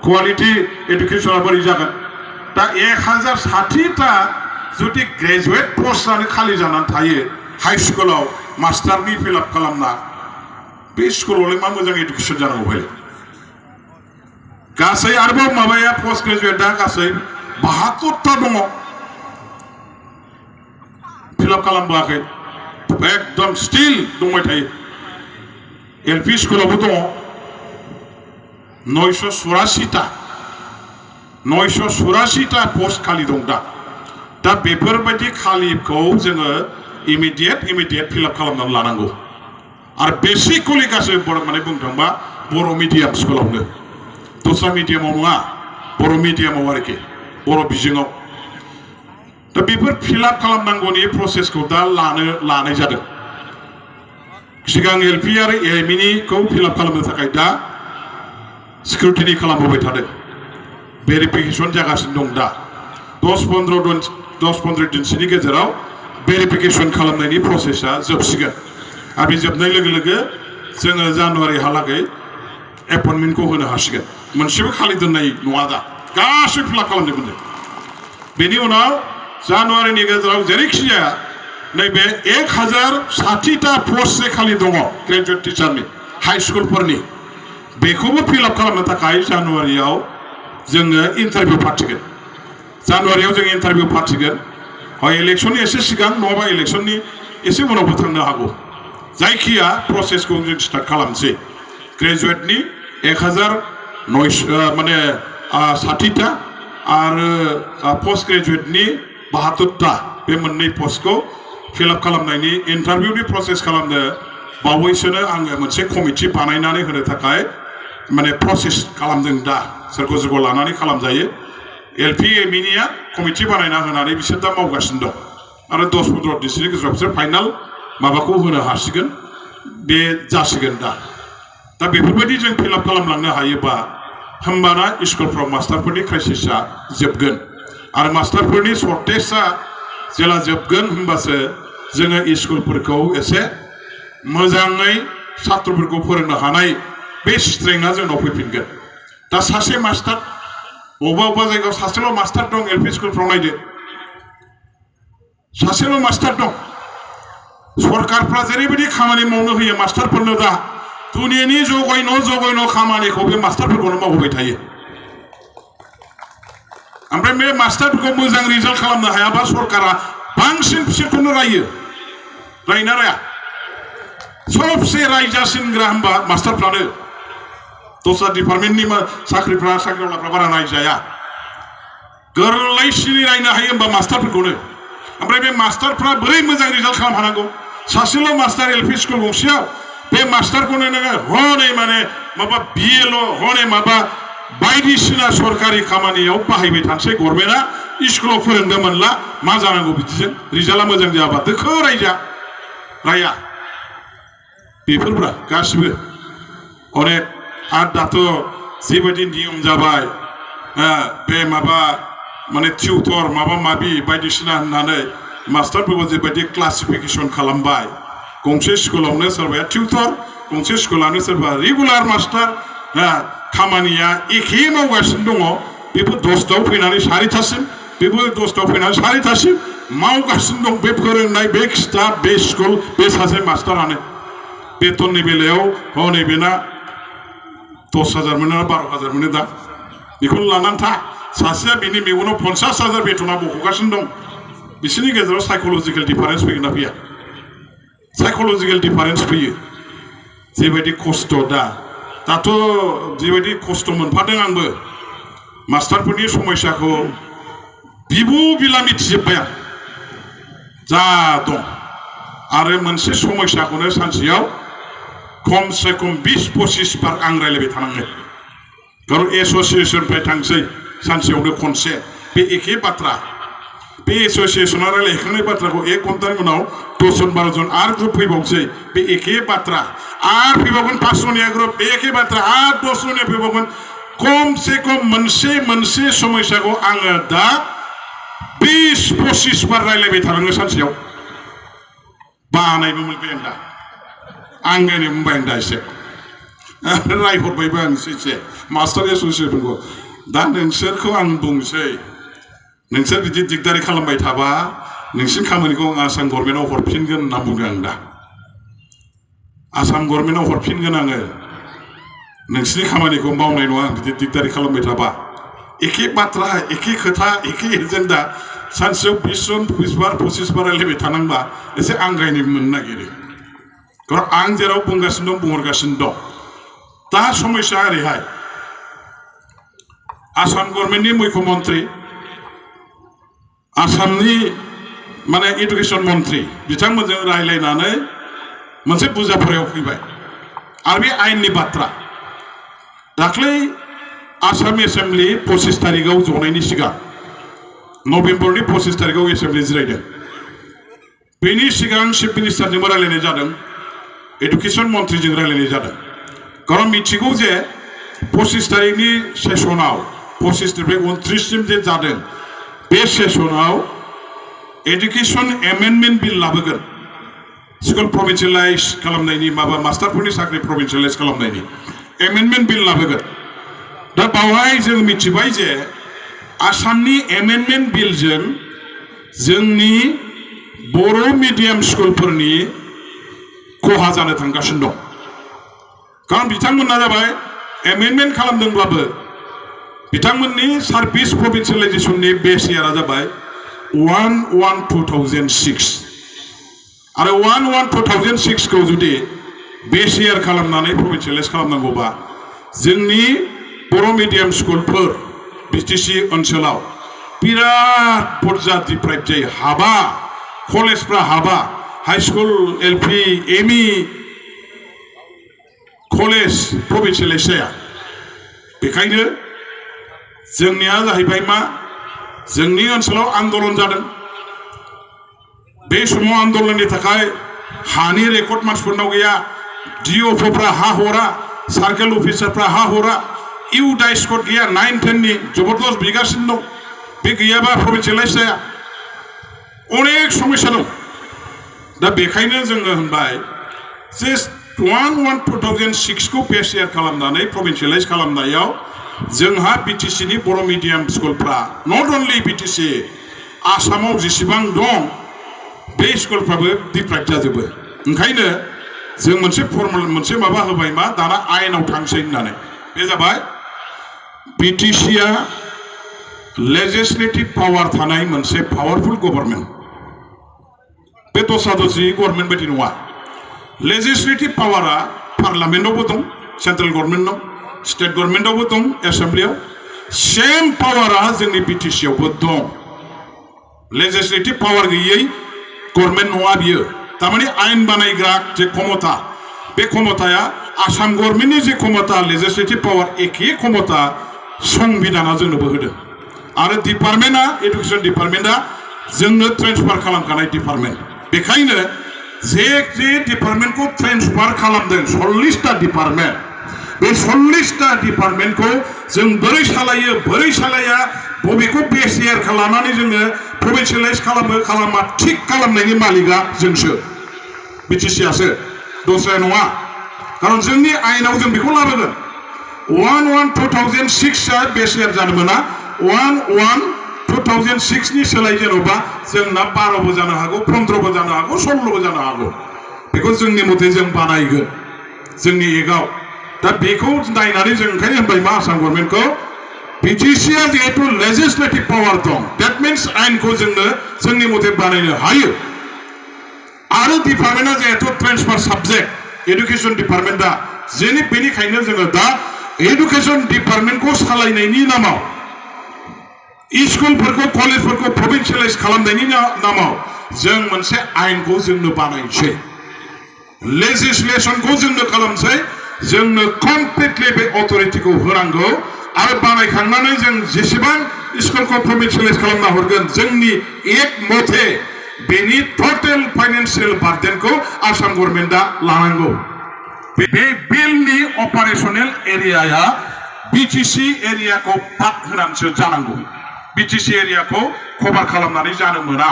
quality एडुकेशना बोरै जागोन दा 1060टा जुदि ग्रेजुवेट पोस्टआनो खालि जानानै थायो हाई स्कुलाव मास्टारनि फिलआप खालामना बे स्कुलावलाय मा मोजां एडुकेशन जानांगौ बेलाय गासै आरोबाव माबाया पोस्ट ग्रेजुवेटआ गासै 72टा दङ फिलआप खालामबोआखै एकदम स्टिल दंबाय थायो एलपि स्कुलावबो दङ 984टा पोस्ट खालि दं दा बेफोरबायदि खालिखौ जोङो इमिडिएट फिलआप खालामनानै लानांगौ आरो बेसिकलि गासै माने बुंनो थांबा बर' मिडियाम स्कुलावनो दस्रा मिडियामाव नङा बर' मिडियामाव आरोखि बर' बिजोङाव दा बेफोर फिलआप खालामनांगौनि प्रसेसखौ दा लानाय जादों सिगां एलपि आरो एमइनिखौ फिलआप खालामनो थाखाय दा स्क्रुटिनि खालामबोबाय थादों भेरिफिकेसन जागासिनो दं दा 10-15 दिनसोनि गेजेराव भेरिफिकेसन खालामनायनि प्रसेसा जोबसिगोन आरो बे जोबनाय लोगो लोगो जोङो जानुवारिहालागै एपइन्टमेन्टखौ होनो हासिगोन मोनसेबो खालि दोननाय नङा दा गासै फिलआप खालामजोबगोन बेनि उनाव जानुवारिनि गेजेराव जेरैखि जाया नैबे 1060टा पस्टसो खालि दङ ग्रेजुवेट टिचारनि हाई स्कुलफोरनि बेखौबो फिलआप खालामनो थाखाय जानुवारियाव जोङो इन्टारभिउ फाथिगोन जानुवारियाव जों इन्टारभिउ फाथिगोन হয় इलेक्शननि एसे सिगां नङाबा इलेक्शननि एसे उनावबो थांनो हागौ जायखिया प्रसेसखौ जों स्टार्ट खालामसै ग्रेजुवेटनि 1060टा आरो पोस्ट ग्रेजुवेटनि 72टा बे मोननै पोस्टखौ फिलआप खालामनायनि इन्टारभिउनि प्रसेस खालामनो बावैसोनो आङो मोनसे कमिटि बानायनानै होनो थाखाय माने प्रसेस खालामदों दा सोरखौ सोरखौ लानानै खालामजायो एलपि एमइनिया कमिटि बानायना होनानै बिसोर दा मावगासिनो दं आरो 10-15 दिनसोनि गेजेराव बिसोर फाइनाल माबाखौ होनो हासिगोन बे जासिगोन दा बेफोरबायदि जों फिलआप खालामलांनो हायोबा होमबाना स्कुलफ्राव मास्टारफोरनि क्राइसिसआ जोबगोन आरो मास्टारफोरनि सर्टेजआ जेला जोबगोन होमबासो जोङो स्कुलफोरखौ एसे मोजाङै छात्रफोरखौ फोरोंनो हानाय बे स्ट्रेंथआ जोंनाव फैफिनगोन दा सासे मास्टार बबेबा जायगायाव सासेल' मास्टार दं एलपि स्कुलफ्राव नायदो सासेल' मास्टार दं सरकारफ्रा जेरैबायदि खामानि मावनो होयो मास्टारफोरनो दा दुनियानि जगायनो खामानिखौ बे मास्टारफोरखौनो मावहोबाय थायो ओमफ्राय बे मास्टारफोरखौ मोजां रिजाल्ट खालामनो हायाबा सरकारा बांसिन बिसोरखौनो रायो रायना राया सबसे रायजासिनग्रा होनबा मास्टारफ्रानो दस्रा डिपार्टमेन्टनि साख्रिआवलाफ्रा बारा नायजाया गोरलैसिनै रायनो हायो होनबा मास्टारफोरखौनो ओमफ्राय बे मास्टारफ्रा बोरै मोजां रिजाल्ट खालामनो हानांगौ सासेल' मास्टार एलपि स्कुल गंसेयाव बे मास्टारखौनो नोङो हनै माने माबा बिएल' हनै माबा बायदिसिना सरकारि खामानियाव बाहायबाय थानोसै गभर्नमेन्टआ स्कुलाव फोरोंनो मोनला मा जानांगौ बिदिजों रिजाल्टआ मोजां जायाबा दोखो राया बेफोरब्रा गासिबो अनेक आरो दाथ' जेबायदि नियम जाबाय बे माबा माने टिउटर माबा माबि बायदिसिना होननानै मास्टारफोरखौ जेबायदि क्लासिफिकेसन खालामबाय गंसे स्कुलावनो सोरबाया टिउटर गंसे स्कुलावनो सोरबा रेगुलार मास्टार खामानिया एखे मावगासिनो दङ बेबो 10टायाव फैनानै 4टासिम बेबो 10टायाव फैनानै 4टासिम मावगासिनो दं बे फोरोंनाय बे स्टाफ बे स्कुल बे सासे मास्टारानो बेथननि बेलायाव हनै बेना 10,000 मोनो 12,000 मोनो दा बेखौनो लानानै था सासेया बिनि मेगनाव 50,000 बेथना बख'गासिनो दं बिसोरनि गेजेराव साइक'लजिकेल डिफारेन्स फैगोन ना फैया साइक'लजिकेल डिफारेन्स फैयो जेबायदि खस्थ' दाथ' जेबायदि खस्थ' मोनफादों आंबो मास्टारफोरनि समस्याखौ बिबु बिला मिथिजोब्बाय आं जा दं आरो मोनसे समस्याखौनो सानसेयाव खमसे खम 20-25 बार आं रायलायबाय थानाङो खारन एस'सियेसननिफ्राय थांसै सानसेयावनो खनसे बे एखे बाथ्रा बे एस'सियेसना रायलायखांनाय बाथ्राखौ 1 घन्टानि उनाव 10-12 जन आरो ग्रुप फैबावसै बे एखे बाथ्रा आरो फैबावगोन 5 जनिया ग्रुप बे एखे बाथ्रा आरो 10 जनिया फैबावगोन खमसे खम मोनसे समस्याखौ आङो दा 20-25 बार रायलायबाय थानाङो सानसेयाव बानायबो मोनबाय आं दा आंनो मोनबाय आं दा एसे रायहरबायबो आं एसे मास्टार एस'सियेसनखौ दा नोंसोरखौ आं बुंसै नोंसोर बिदि दिगदारि खालामबाय थाबा नोंसिनि खामानिखौ आसाम गभर्नमेन्टआव हरफिनगोन होनना बुंदों आं दा आसाम गभर्नमेन्टआव हरफिनगोन आङो नोंसिनि खामानिखौ मावनाय नङा आं बिदि दिगदारि खालामबाय थाबा एखे बाथ्रा एखे खोथा एखे एजेन्डा सानसेयाव 20 जन 20 बार 25 बार रायलायबाय थानांबा एसे आंगायनो मोननो नागिरो खारन आं जेराव बुंगासिनो दं बुंहरगासिनो दं दा समस्या ओरैहाय आसाम गभर्नमेन्टनि मुख्यमन्त्रि आसामनि माने एडुकेशन मन्त्रि बिथांमोनजों रायलायनानै मोनसे बुजाफोरायाव फैबाय आरो बे आयेननि बाथ्रा दाख्लै आसाम एसेम्बलि 25 तारिखआव जनायनि सिगां नभेम्बरनि 25 तारिखआव एसेम्बलि जिरायदों बेनि सिगां चिफ मिनिस्टारजोंबो रायलायनाय जादों एडुकेशन मन्त्रिजों रायलायनाय जादों खारन मिथिगौ जे 25 तारिखनि सेसनाव 25 निफ्राय 29 सिम जे जादों बे सेसनाव एडुकेशन एमेन्डमेन्ट बिल लाबोगोन स्कुल प्रभिन्सियेलाइज खालामनायनि माबा मास्टारफोरनि साख्रि प्रभिन्सियेलाइज खालामनायनि एमेन्डमेन्ट बिल लाबोगोन दा बावहाय जों मिथिबाय जे आसामनि एमेन्डमेन्ट बिलजों जोंनि बर' मिडियाम स्कुलफोरनि खहा जानो थांगासिनो दं खारन बिथांमोना जाबाय एमेन्डमेन्ट खालामदोंब्लाबो बिथांमोननि सार्भिस प्रभिन्सियेलाइजेसननि बेस इयारा जाबाय 1/1/2006 आरो 1/1/2006 खौ जुदि बेस इयार खालामनानै प्रभिन्सियेलाइज खालामनांगौबा जोंनि बर' मिडियाम स्कुलफोर बिटिसि ओनसोलाव बिराद बुरजा डिप्राइभ जायो हाबा कलेजफ्रा हाबा high school LP ME college provincialise जाया बेखायनो जोंनिया जाहैबाय मा जोंनि ओनसोलाव आन्दलन जादों बे समाव आन्दलननि थाखाय हानि रेकर्ड मानसिफोरनाव गैया डिअफोफ्रा हा हरा सार्केल अफिसारफ्रा हा हरा इउ डाइस कड गैया 9-10 नि जबरदस्त बिगासिनो दं बे गैयाबा प्रभिन्सियेलाइज जाया अनेक समस्या दं दा बेखायनो जोङो होनबाय जे 1/1/2006 खौ बेस इयार खालामनानै प्रभिन्सियेलाइज खालामनायाव जोंहा बिटिसिनि बर' मिडियाम स्कुलफ्रा नट अनलि बिटिसि आसामाव जेसेबां दं बे स्कुलफ्राबो डिप्राइभ जाजोबो ओंखायनो जों मोनसे फर्मुला मोनसे माबा होबाय मा दाना आयेनाव थांसै होननानै बे जाबाय बिटिसिआ लेजिस्लेटिभ पावार थानाय मोनसे पावारफुल गभर्नमेन्ट बे दस्रा दस्रि गभर्नमेन्ट बायदि नङा लेजिस्लेटिभ पावारा पार्लामेन्टआवबो दं सेन्ट्रेल गभर्नमेन्टआव स्टेट गभर्नमेन्टआवबो दं एसेम्बलियाव सेम पावारा जोंनि बिटिसिआवबो दं लेजिस्लेटिभ पावार गैयै गभर्नमेन्ट नङा बियो तारमाने आयेन बानायग्रा जे क्षमता बे क्षमताया आसाम गभर्नमेन्टनि जे क्षमता लेजिस्लेटिभ पावार एखे क्षमता संबिधाना जोंनोबो होदों आरो डिपार्टमेन्टआ एडुकेशन डिपार्टमेन्टआ जोंनो ट्रेन्सफार खालामखानाय डिपार्टमेन्ट बेखायनो जे डिपार्टमेन्टखौ ट्रेन्सफार खालामदों 40टा डिपार्टमेन्ट बे 40टा डिपार्टमेन्टखौ जों बोरै सालायो बोरै सालाया बबेखौ बेस इयार लानानै जोङो प्रभिन्सियेलाइज खालामो खालामा थिक खालामनायनि मालिकआ जोंसो बिटिसिआसो दस्राया नङा खारन जोंनि आयेनाव जों बेखौ लाबोगोन 1/1/2006 आ बेस इयार जानो मोना 1/1/2006 नि सोलाय जेन'बा जोंना 12बो जानो हागौ 15बो जानो हागौ 16बो जानो हागौ बेखौ जोंनि मथे जों बानायगोन जोंनि एकआव दा बेखौ नायनानै जों ओंखायनो होनबाय मा आसाम गभर्नमेन्टखौ बिटिसिआ जिहेतु लेजिस्लेटिभ पावार दं दैट मीन्स आयेनखौ जोंनो जोंनि मथे बानायनो हायो आरो डिपार्टमेन्टआ जिहेतु ट्रेन्सफार साबजेक्ट एडुकेशन डिपार्टमेन्टआ जेनि बेनिखायनो जोङो दा एडुकेशन डिपार्टमेन्टखौ सालायनायनि नामाव स्कुलफोरखौ कलेजफोरखौ प्रभिन्सियेलाइज खालामनायनि नामाव जों मोनसे आयेनखौ जोंनो बानायसै लेजिस्लेशनखौ जोंनो खालामसै जोंनो कमप्लिटलि बे अथरिटिखौ होनांगौ आरो बानायखांनानै जों जेसेबां स्कुलखौ प्रभिन्सियेलाइज खालामना हरगोन जोंनि एक मथे बेनि टटेल फाइनान्सियेल बार्डेनखौ आसाम गभर्नमेन्टआ लानांगौ बे बिलनि अपारेशनेल एरियाया बिटिसि एरियाखौ भाग होनानैसो जानांगौ बिटिसि एरियाखौ कभार खालामनानै जानो मोना